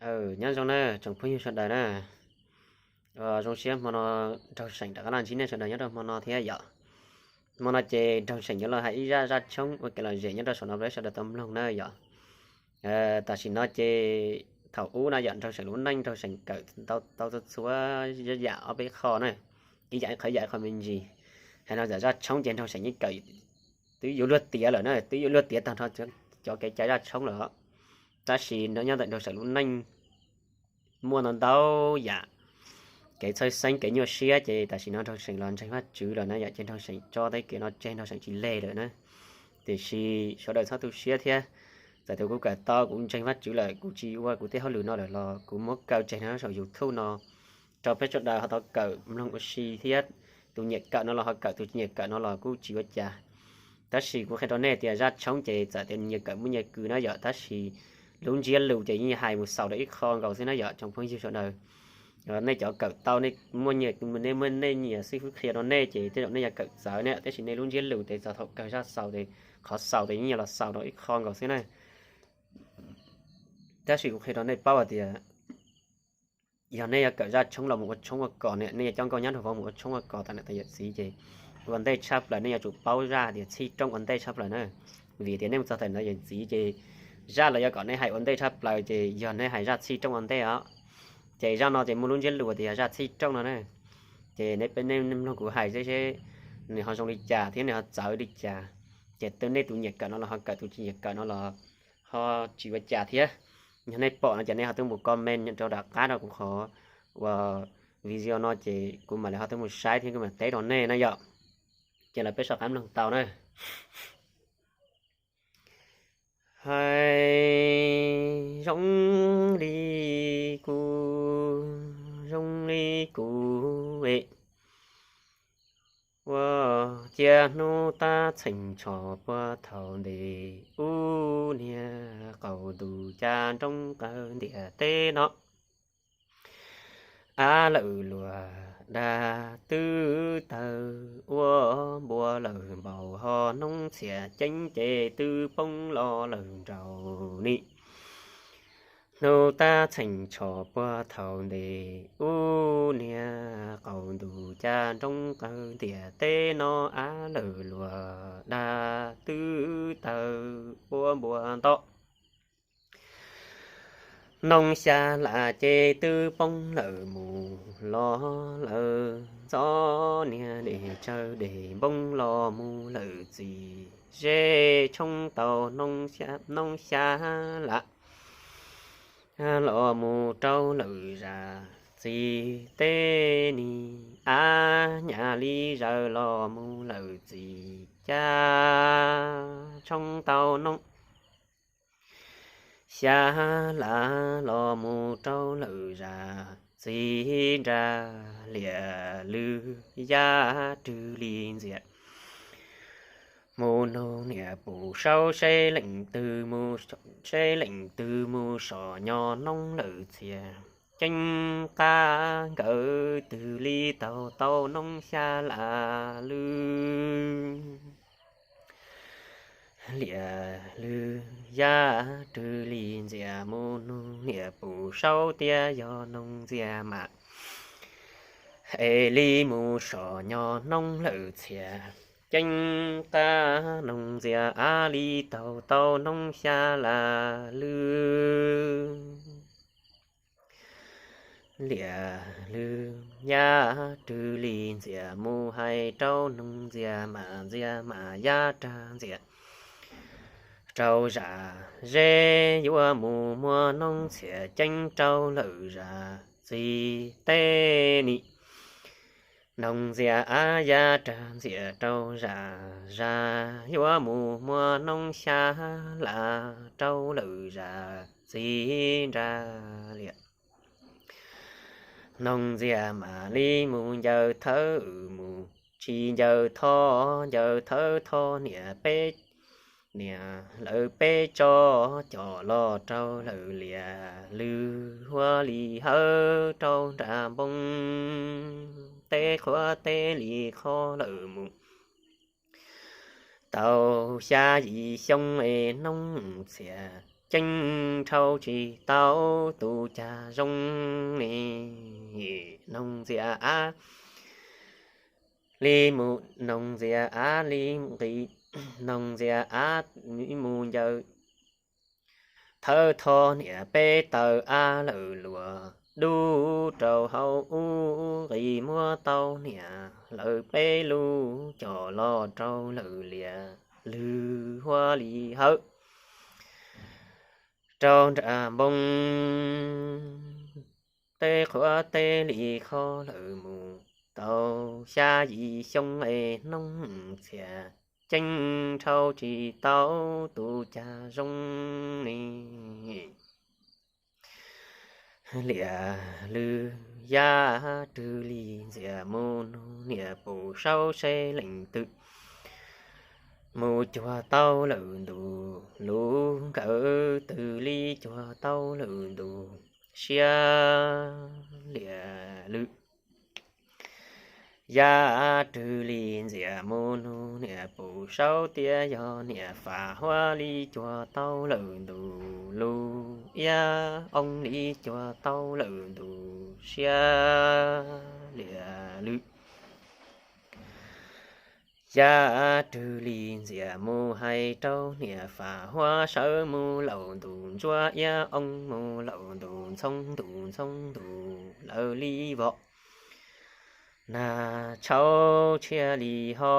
Nyob zoo na tsoom phooj ywg sawv daws na. Zoo siab hmo no Nraug Seem rov qab los ntsib nej sawv daws nyob rau hmo no thiab yom. Hmo no ces Nraug Seem yuav los hais ib zaj zaj tshoob ua kev lom zem nyob rau saum no peb sawv daws tau mloog na yom. Tam sim no ces thaum ub na yom, Nraug Seem lub neej Nraug Seem kawm tau txhua txhua yam ob peb qho na, ib yam ib qho ib yam ib qho me ntsis. Hais no txawm zaj tshoob ces Nraug Seem yeej kawm twb yuav luag tiav lawm na, twb yuav luag tiav tag nrho cov kev cai zaj tshoob lawm. Tab sis nyob ntawm Nraug Seem lub neej muaj ntau ntau yam kev txhawj xeeb kev nyuaj siab ces tam sim no Nraug Seem los ntseeg Vajtswv lawm na yom, ces Nraug Seem tso tej kev no tseg Nraug Seem tsis leg lawm na. Tiam sis sawv daws txhob tu siab thiab. Txawm tias kuv kawm tau kuv ntseeg Vajtswv lawm kuv tsis ua kuv tej hauj lwm no lawm los kuv muab kaw tseg no saum YouTube no rau peb sawv daws ho tau kawm mloog ua si thiab. Tus nyiam kawm no los ho kawm, tus tsis nyiam kawm no los kuj tsis ua cas. Tab sis kuv qhia rau nej tias zaj tshoob ces txawm tias nyias kawm muaj nyias kws na yom, tab sis lub ntsiab lus ces yeej hais mus xaus rau ib qho nkaus xwb na yom tsoom phooj ywg sawv daws. Nej cov kawm tau nej muaj nyias, nej muaj nej nyias xib fwb qhia rau nej ces tej zaum nej yuav kawm txawv ne, tab sis nej lub ntsiab lus ces txog thaum kawg zaj xaus ces qhov xaus ces yeej yog los xaus rau ib qho nkaus xwb na. Tab sis kuv qhia rau nej paub hais tias yog nej yuav kawm zaj tshoob los mus ua tshoob ua kos ne, nej yuav coj nkauj nyab nraug vauv mus ua tshoob ua kos tam niam tais yawm txiv ces ua ntej tshaj plaws nej yuav tsum paub zaj tias txhij rooj ua ntej tshaj plaws na. Vim tias nej mus txog tam niam tais yawm txiv ces zaj los yuav kom nej hais ua ntej tshaj plaws ces yog nej hais zaj txhij rooj ua ntej os. Ces zaj no ces muaj lub ntsiab lus tias yog zaj txhij rooj no na. Ces nej peb nej mloog kuv hais seb nws ho zoo li cas thiab nws ho txawv li cas. Ces nej tus nyiam kawm no los ho kawm, tus tsis nyiam kawm no los ho tsis ua cas thiab. Yog nej pom no ces nej ho tuaj mus comment rau nram qab rau kuv qhov uas video no ces kuv mam li ho tuaj mus saib thiab kuv mam teb rau nej na yom. Ces los peb sawv qab mloog tau na. Hais zoo li kuv, zoo li kuv ua cia hnub tab txheem tsho puag thaum ntes ub niag qaum ntuj ca nroo qawg ntiaj teb no. Av lawm luag dag twb tawg ua npua lawm npaum ho noob txhias ceeb ces twb poob los lawm nraum ni. Hnub tab txheem tsho puag thaum ntes ub niag qaum ntuj ca nroo qawg ntiaj teb no av lawm luag dag twb tawg ua npua nto. Noob xya las ces twb poob lawm mus los lawm ntxov niag dej tsawg dej npoob los mus lawm txiv zeb tshoob tau noob xya las los mus rau lawm zas txiv teb ni. Av nyas li zaws los mus lawm txiv caj tshoob tau noob xya las los mus rau lawm zas txiv nra liam lwg yaj rwg li ntxias mus nug niam pum saub seb leej twg mus, seb leej twg mus som nyo noob lawm txhias ceeb qab nkawd twg li taug tau noob xya las lwg liam lwg yaj rwg li ntxias mus nug niam pum saub tias yog noog ntxias mas es li mus som nyo noob lawm txhias ceeb qab noog ntxias av li taug tau noob xya las lwg liam lwg yaj rwg li ntxias mus hais rau noog ntxias mas, ntxias mas yaj rag ntxias rau zas zeb yuav mus muab noob txhias ceeb rau lawm zas txiv teb ni. Noog ntxias av yaj rag ntxias rau zas, zas yuav mus muab noob xya las rau lawm zas txiv nra liam. Noog ntxias mam li mus ncaws thawb mus, tsis ncaws tho, ncaws thawb tho niam peb, niam lawv peb tso coj los rau lawm liam lwg huab li hawb rau nra npoo teb qhuav teb li qho lawm mus tau xya yim xyoo es noob txhias ceeb dhau tsis tau tus cag zoo li. Noog ntxias av li mus, noog ntxias av li nqis, noog ntxias av li mus ncaws. Thawb tho niam peb taw av lawm luas dub rau hauv ub, qis muab tau niam lawv peb lub coj los rau lawm liam lwg huab li hawb rau nram npoo. Teb qhuav teb li qhov lawm mus tau xya yim xyoo es noog ntxias ceeb dhau tsis tau tus cag zoo li. Liam lwg yaj rwg li ntxias mus nug niam pum saub seb leej twg mus cuag tau lawm ntu lug, nkawd twg li cuag tau lawm ntu siab. Liam lwg yaj rwg li ntxias mus nug niam pum saub tias yog niam fam huab li cuag tau lawm ntu lug, iab oob li cuag tau lawm ntu siab. Liam lwg yaj rwg li ntxias mus hais rau niam fam huab sawv mus laum ntu ntsuab, iab oob mus laum ntu ntxhoob ntu, ntxhoob ntu lawv li vos nag tshauv tshiab li ho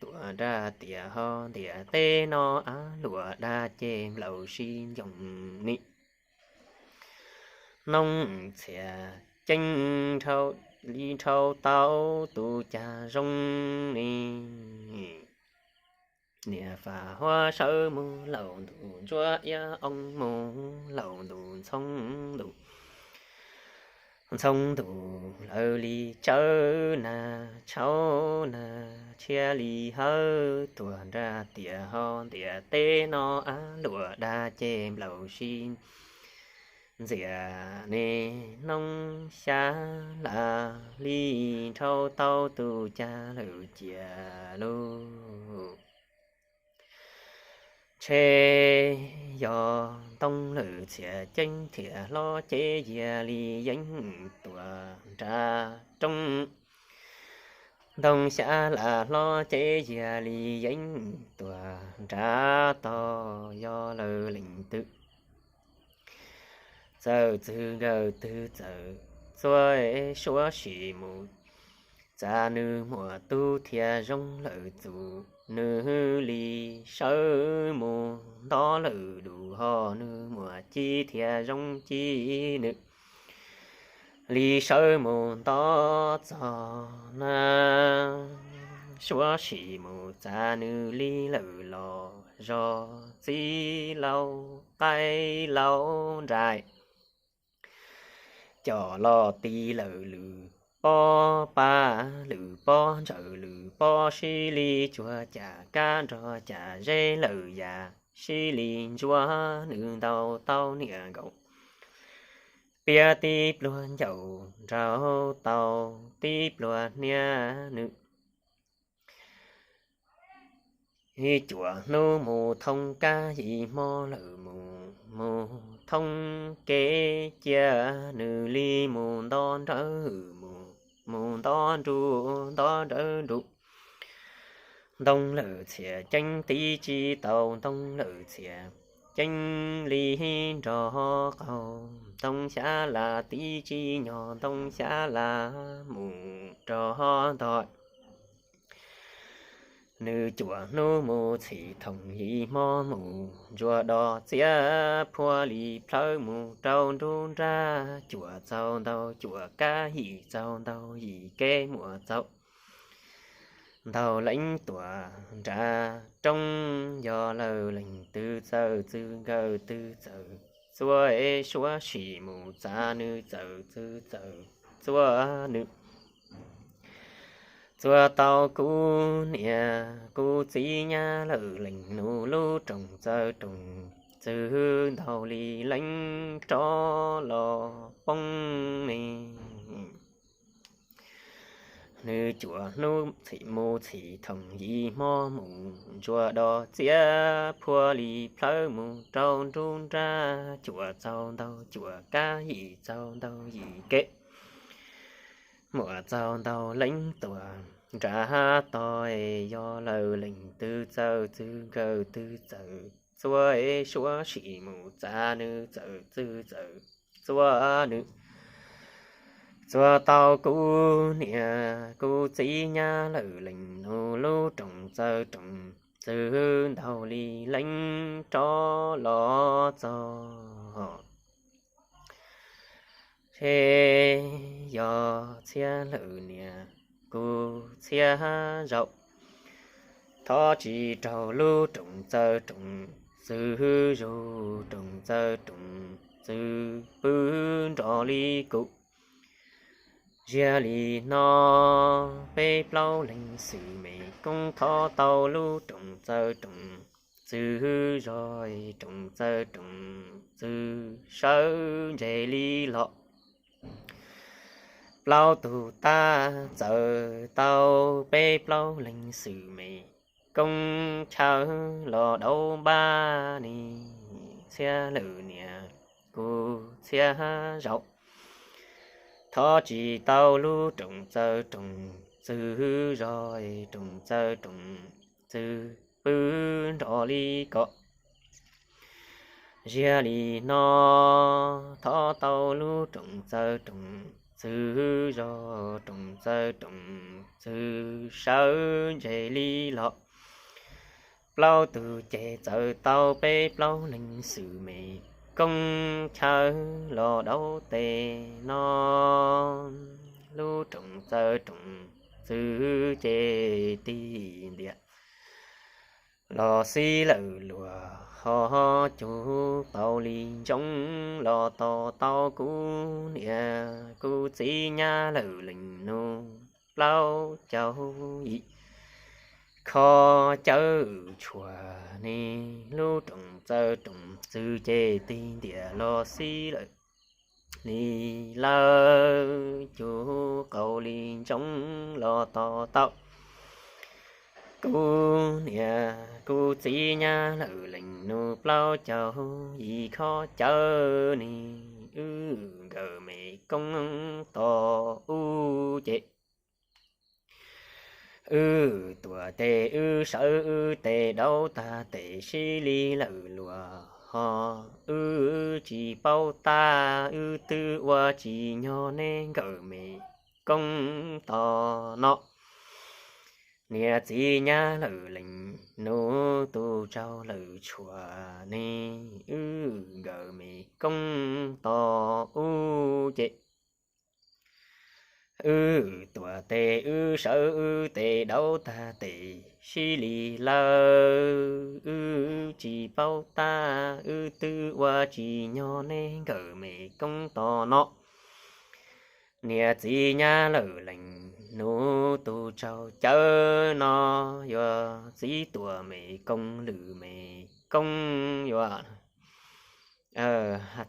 tuam nrag tias ho ntiam teb no av luam dag ceg nplaum si ncoos ni. Noog ntxias ceeb dhau li dhau tau tus cag zoo li. Niam fam huab sawv mus laum ntu ntsuab, iab oob mus laum ntu ntxhoob ntu, ntxhoob ntu lawv li tsawv nag tshauv nag tshiab li hawb tuam nrag tias ho ntiam teb no av luam dag ceg nplaum si ntxias ne. Noog xyab las li dhau tau tus cag lawm cia lug. Ntshe yog ntoo lawm txhias ceeb thiaj hlob cev yiag li yeeb tuam nrad roob. Ntoo xyab las hlob cev yiag li yeeb tuam nrad tog, yog lawv leej twg txawm txwg nkawm twg txawm txuag suab sim mus txav nws muam tub thiaj zoo lawm txus, nws li sawv mus nto lawm lus ho nws muam ci thiaj zoo ci, nws li sawv mus nto txog na. Suab sim mus txav nws li lawm los zog txiv laus qaib laus nraim, coj los ti lawm lwm pob pab lwm pob ntsawm lwm pob, sib li cuag cam kab nrog cam zeb lawm yam, sib li ntsuab nws ntaus tau niam nkaus, piab tib pluag ncaus nraug tau tib pluag hniab, nws ib cuam hnub mus thoob kab, ib hmo lawm mus mus thoob kev cia, nws li mus nto nrawv mus, mus nto nruj nto nrawv nruj. Ntoo lawm txhias ceeb tib tsis tau, ntoo lawm txhias ceeb li nrog qaug, ntoo xyab las tib tsis nyog, ntoo xyab las mus nrog ntog. Nws cuam hnub mus txhim thoom, ib hmo mus ntsuag do txiab, phua li plhawv mus rau nruab nrab, cuam txaus ntau cuam kab, yim txaus ntau yim kev muam txaus ntau leeb tuam nrad roob, yog lawv leej twg txawm txwg nkawm twg txawm txuag, suab sim mus txav nws txawm txwg txawm txuag nws. Txuag tau kuv niam kuv txiv nyab lawm leej nus lub rooj txawv rooj txwv, ntau li leeb rov los poob li. Nws cuam hnub txhim mus txhim thoom yim hmo mus ntsuas dos txiab phua li plhawv mus rau nruab nrab, cuam txaus ntau cuam kab yim txaus ntau yim kev, muam txaus ntau leej tuam nram tog, yog lawm leej twg txawj txwv nkawd twg txawj txuag, suav sim mus txav nws txawj txwv txawj txuag nws. Txuag tau kuv niam kuv txiv nyab lawm leej nus, lub rooj txawv rooj txwv ntau li leej rov los txog. Ces yog txhiab lawm niam kuv txhiab zaum, thov tsis raug lub rooj txawv rooj txwv zug, rooj txawv rooj txwv pw nrov li kuv. Ziag li no peb plaub leeg xwm me koob, thov tau lub rooj txawv rooj txwv zog, rooj txawv rooj txwv sawv ntseg li los. Plaub tug tab txawv tau peb plaub leeg xwm me koob, chaw los dauv npab ni, txhiab lawm niam kuv txhiab zaum, thov tsis tau lub rooj txawv rooj txwv zog, rooj txawv rooj txwv pw nrov li kom. Ziag li no thov tau lub rooj txawv rooj txwv zog, rooj txawv rooj txwv sawv ntseg li los. Plaub tug ces txawv tau peb plaub leeg xwm me koob, chaw los dauv tes no, lub rooj txawv rooj txwv ces tig ntiag los xib lawm luag ho cug qau li ntsoov los tos tau kuv niam kuv txiv nyab lawm leej nus plaub caug yim kho cawv tshuam ni, lub rooj txawv rooj txwv ces tig ntiag los xib lawm li lawv cug qau li ntsoov los tos tau kuv niam kuv txiv nyab lawm leej nus plaub caug yim kho cawv ni, wb nkawm me koob tos ub ces wb tuam tes wb sawv wb tes dauv tag tes sib li lawm luag ho, wb tsis paub tab wb twb ua tsis nyog neb nkawm me koob tos no. Niam txiv nyab lawm leej nus tus tsaug lawm tshuam ne, wb nkawm me koob tos ub ces wb tuam tes wb sawv wb tes dauv tag tes sib li lawm, wb tsis paub tab wb twb ua tsis nyog neb nkawm me koob tos no. Niam txiv nyab lawm leej nus tus tsaug cawv no yuav txiv tuam me koob lwm me koob yuav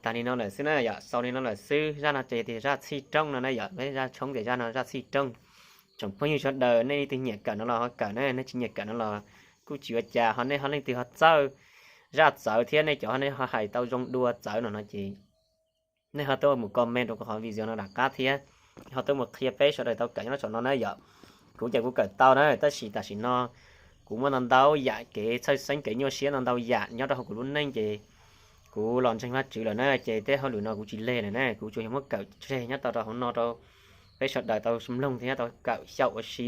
tas li no lawm xwb na yom, xaus li no lawm xwb. Zaj no ces tias zaj txhij rooj no na yom, peb zaj tshoob tias zaj no zaj txhij rooj. Tsoom phooj ywg sawv daws nej leej twg nyiam kawm no los ho kawm na, nej tsis nyiam kawm no los kuj tsis ua cas, ho nej ho leej twg ho txawj zaj txawv thiab nej cov ho nej ho hais tau zoo dua txawv no no ces nej ho tuaj mus comment rau kuv qhov video no tom qab thiab ho tuaj mus qhia peb sawv daws tau kawm nyob rau saum no na yom. Kuv ces kuv kawm tau na, tab sis tam sim no kuv muaj ntau ntau yam kev txhawj xeeb kev nyuaj siab ntau ntau yam nyob rau hauv kuv lub neej ces kuv los ntseeg Vajtswv lawm na ces tej hauj lwm no kuv tsis leg lawm na, kuv tsuas yog muab kawm tseg nyob tau rau hauv no rau peb sawv daws tau mloog thiab tau kawm xyaum ua si.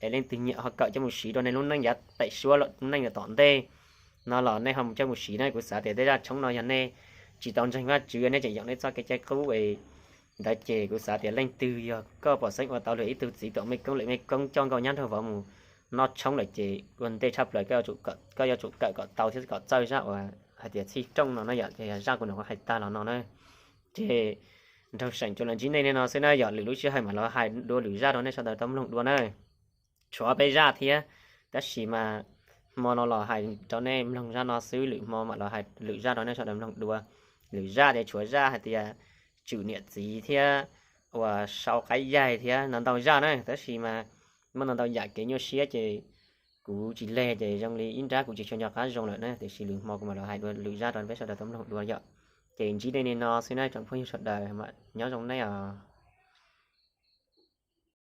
Es leej twg nyiam ho kawm coj mus siv rau nej lub neej yav pem suab lawm lub neej yav tom ntej no los nej ho mus coj mus siv na. Kuv xav tias tej zaj tshoob no yog nej tsis tau ntseeg Vajtswv nej tseem yoom nej txoj kev cai qub ntawd ces kuv xav tias leej twg yog koj pom xeeb ua tau luag ib tug txiv tuam me koob lwm me koob coj nkauj nyab nraug vauv mus noj tshoob lawm ces ua ntej tshaj plaws koj yuav tsum kawm kom tau thiab kom txawj zaj uas hais tias txhij rooj no na yom. Ces yog zaj kuv nyuam qhuav hais tag los no na. Ces nraug seem tsuas los ntsib nej li no xwb na yom, lwm lub sij hawm mam los hais dua lwm zaj rau nej sawv daws tau mloog dua na. Tshuav peb zaj thiab, tab sis mas hmo no los hais rau nej mloog zaj no xwb, lwm hmo mam los hais lwm zaj rau nej sawv daws mloog dua. Lwm zaj ces tshuav zaj hais tias tswm niam txiv thiab uas sau qaib yaig thiab ntau ntau zaj na, tab sis mas muaj ntau ntau yam kev nyuaj siab ces kuv tsis leg ces zoo li ib nrab kuv tsis tshua nco qab zoo lawm na, tiam sis lwm hmo kuv mam los hais dua lwm zaj rau peb sawv daws tau mloog dua yom. Ces ntsib dua li no xwb na tsoom phooj ywg sawv daws, nyob zoo nej os.